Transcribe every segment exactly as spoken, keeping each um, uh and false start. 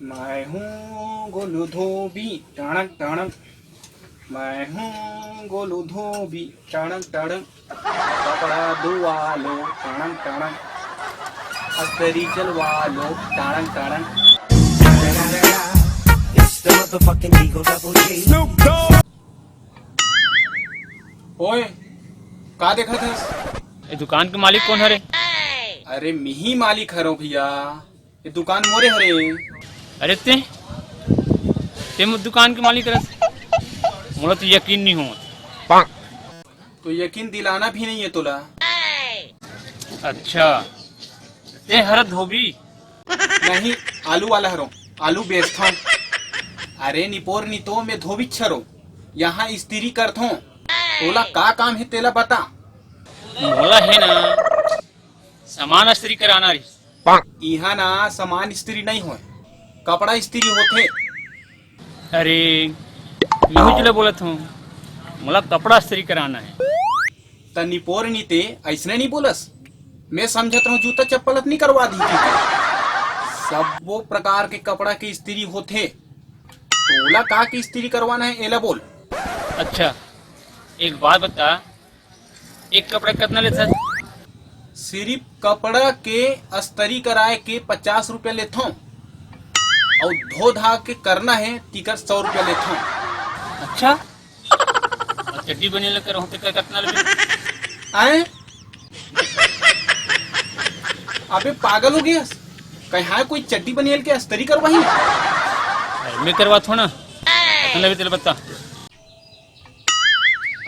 मैं हूँ गोलू धोबी, टणक टणक। मैं हूँ गोलू धोबी, टणक टणक। कपड़ा धोवा लो, टणक टणक। अस्तरी चलवा लो, टणक टणक। It's the motherfucking Eagle Double G. ओए, का देखत हस? ए दुकान के मालिक कोन हरे? अरे, मिही मालिक हरो भैया। ये दुकान मोरे हरे। अरे ते, ते मो दुकान के मालिक हरस? मोला तो यकीन नहीं होत। तो यकीन दिलाना भी नहीं है तोला। अच्छा, ते हर धोबी? नहीं, आलू वाला हरो, आलू बेचथों। अरे निपोर नी तो मैं धोबी हरो, यहाँ इस्त्री करथों। तोला का काम है तेला बता। मोला है ना, सामान इस्त्री कराना रही। इहाँ ना सामान इस्त्री नहीं होय, कपड़ा इस्त्री होथे। अरे, मैं ही तुला बोलत हूँ, मोला कपड़ा इस्त्री कराना है। त निपोर नी ते अइसने नहीं बोलस। मैं समझत रहूँ जूता चप्पल अपनी करवा दी थी। सबो प्रकार के कपड़ा के इस्त्री होथे। तोला का के इस्त्री करवाना है, एला बोल। अच्छा, एक बात बता, एक कपड़ा कतना लेथस? सिर्फ कपड़ा के अस्तरी कराए के पचास रुपया लेथों, अउ धो धा के करना है, तिकर सौ रुपया लेथों। अच्छा, अउ चड्डी बनियान ल करहूं, तेकर कतना लेबे? आए? अबे पागल हो गया? कहीं कोई चड्डी बनियान के अस्तरी करवाही? अरे, मैं करवाथों ना, कतना लेबे तेला बता।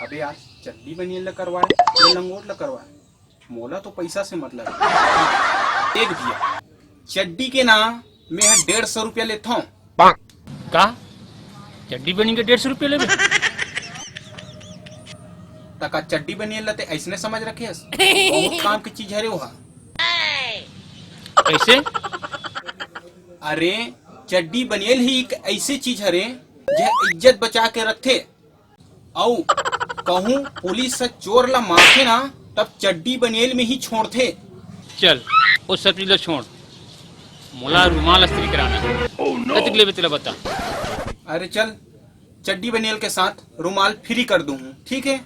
अबे यार, चड्डी बनियान ल करवाए, ये लंगोट ल करवाए, मोला तो पैसा से मतलब है। देख भैया, चड्डी के ना मैं ह डेढ़ सौ रुपया लेथों। का? चड्डी बनियान के डेढ़ सौ रुपया लेबे? त का चड्डी बनियान ल ते अइसने समझ रखे हस? बहुत काम के चीज हरे ओहा। कैसे? अरे, चड्डी बनियान ही एक ऐसी चीज हरे, जे इज्जत बचा के रखथे। अउ कहूं पुलिस ह चोर ला मारथे ना, तब चड्डी बनियान में ही छोड़थे। चल, ओ सब चीज ला छोड़, मोला रुमाल इस्त्री कराना है। कतिक लेबे तेला बता। अरे चल, चड्डी बनियान के साथ रुमाल फ्री कर दूं, ठीक है?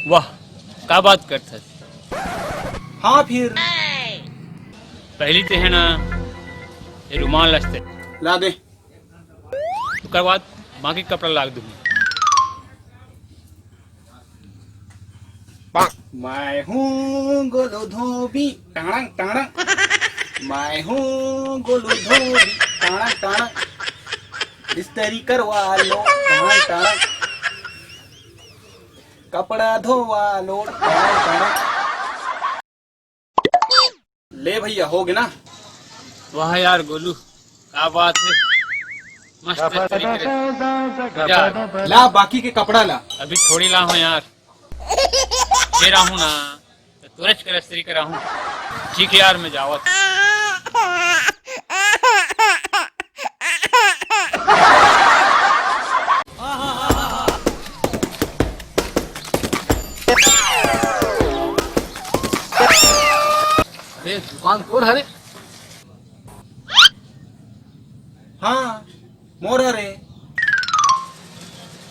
वाह, का बात करथस? हाँ फिर। पहली ते है ना, ये रुमाल इस्त्री ला दे। ओकर बाद बाकी कपड़ा लाग दूंगा। मैं हूँ गोलू धोबी, टाणंग टाणंग। मैं हूँ गोलू धोबी, टाणंग टाणंग। इस्त्री करवा लो, टाणंग टाणंग। कपड़ा धोवा लो, टाणंग टाणंग। ले भैया, हो गया ना? वाह यार गोलू, का बात है, मस्त तरीके से। मजा आ गया। ला बाकी के कपड़ा ला। अभी थोड़ी ला हूँ यार, दे रहा हूँ ना, तो तुरंत कर इस्त्री करा हूँ। ठीक है यार, मैं जावत। अरे दुकान तोर हरे? हाँ, मोर हरे।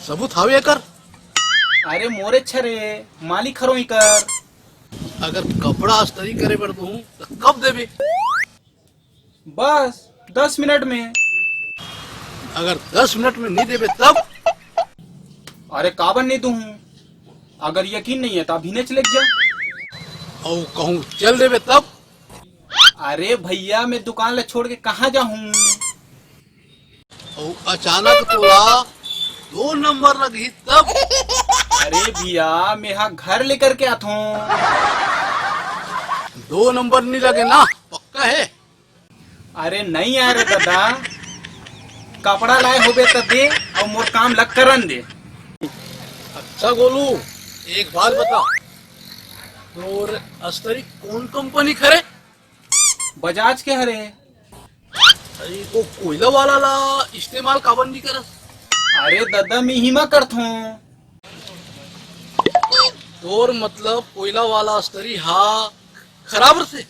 सबूत हावे एकर? अरे मोरे छरे, मालिक हरो इकर। अगर कपड़ा अस्तरी करे बर दूं, तो कब देबे? बस दस मिनट में। अगर दस मिनट में नहीं देबे तब? अरे काबर नहीं दूं? अगर यकीन नहीं है तो अभी नेच लेके जा। अउ कहूँ चल देबे तब? अरे भैया, मैं दुकान ला छोड़ के कहाँ जाहूँ? अउ अचानक तोला दो नंबर लगही तब? अरे भैया, मैं हा घर लेकर के आथों। दो नंबर नहीं लगे ना, पक्का है? अरे नहीं यार दादा, कपड़ा लाए होबे त दे, अउ मोर काम ला करन दे। अच्छा गोलू, एक बात बता, तोर अस्तरी कौन कंपनी के हरे? बजाज के हरे। अरे, वो कोयला वाला ला इस्तेमाल काबर नहीं करस? अरे दादा, मैं हिमा करथों। तोर मतलब कोयला वाला अस्तरी हा खराब रथे?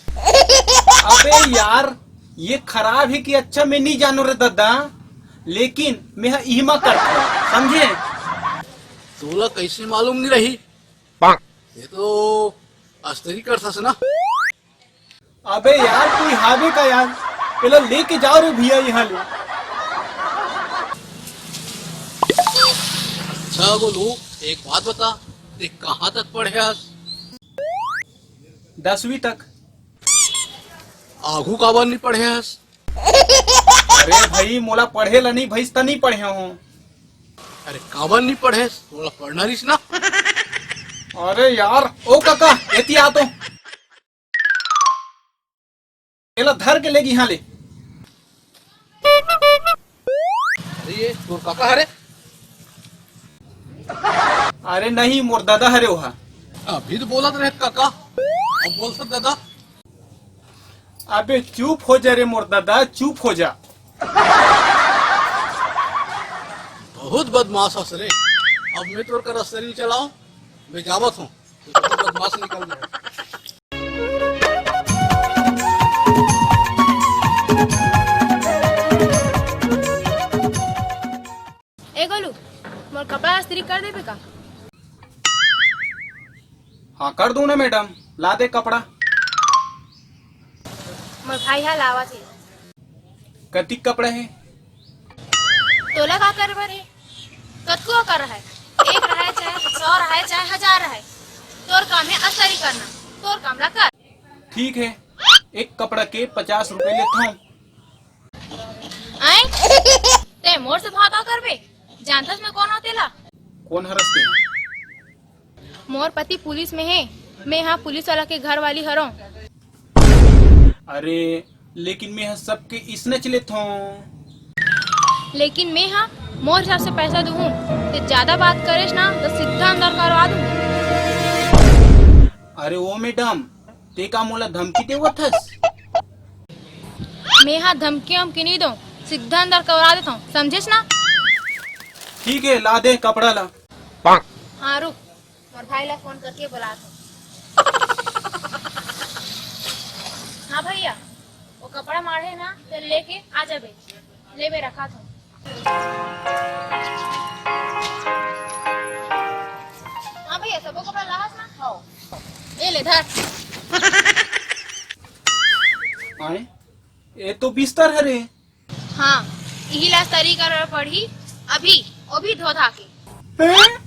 अबे यार, ये खराब हे कि अच्छा, मैं नहीं जानों रे ददा, लेकिन मैं ह इही मा करथों, समझे? तोला कैसे मालूम नहीं रही? ये तो अस्तरी करथस ना। अबे यार, तू हावे का यार? एला लेके जाओ रे भैया यहाँ ले। अच्छा गोलू, एक बात बता, ते कहाँ तक पढ़े हस? दसवीं तक। आघू काबर नहीं पढ़े हस? अरे भाई, मोला पढ़े ला नहीं भइस, त नहीं पढ़े हूँ। अरे काबर नहीं पढ़े? मोला पढ़ना रहिस ना। अरे यार, ओ काका, एती आ तो। एला धर के लेगी यहाँ ले। अरे ये तोर काका हरे? अरे नहीं, मोर दादा हरे ओहा। अभी तो बोलत रहे काका, अब बोल सकत दादा। अबे चुप हो जा रे मोर दादा, चुप हो जा। बहुत बदमाश हस रे। अब मैं तोर करा शरीर चलाऊं, मैं जावत हूँ। तो बहुत बदमाश निकल गया। ए गोलू, मोर कपड़ा इस्त्री कर देबे का? हाँ, कर दूं ना मैडम, ला दे कपड़ा। मोर भाई हा लावत हे। कतिक कपड़ा हे? तोला का करे बर हे? कतको कर रहे, एक रहे चाहे सौ रहे चाहे हजार रहे, तोर काम हे अस्तरी करना, तोर काम ला कर। ठीक हे, एक कपड़ा के पचास रुपए लेथव। आय? ते मोर से भाव करबे? जानथस मैं कोन हों तेला? कोन हरस ते? मोर पति पुलिस में हे, मैं हा पुलिस वाला के घर वाली हरों। अरे, लेकिन मैं हा सबके इसनेच लेथों। लेकिन मैं हा मोर हिसाब से पैसा दूहूं, ते ज्यादा बात करेस ना तो सीधा अंदर करवा दूं। अरे ओ मैडम, ते का मोला धमकी देवत हस? मैं हा धमकी वमकी नहीं दो, सीधा अंदर करवा देथों, समझेस ना? ठीक हे, ला दे कपड़ा ला। हाँ रुक, मोर भाई ला फोन करके बुलाथों। हाँ भैया, वो कपड़ा माढ़े ना, ते लेके आ जाबे। ले मैं रखाथों। हाँ भैया, सबो कपड़ा लाहस ना? हाँ। ए ले धर। आय, ए तो बिस्तर हरे। हाँ, इही ला इस्त्री करे पड़ही अभी, ओ भी धो धा के। हैं?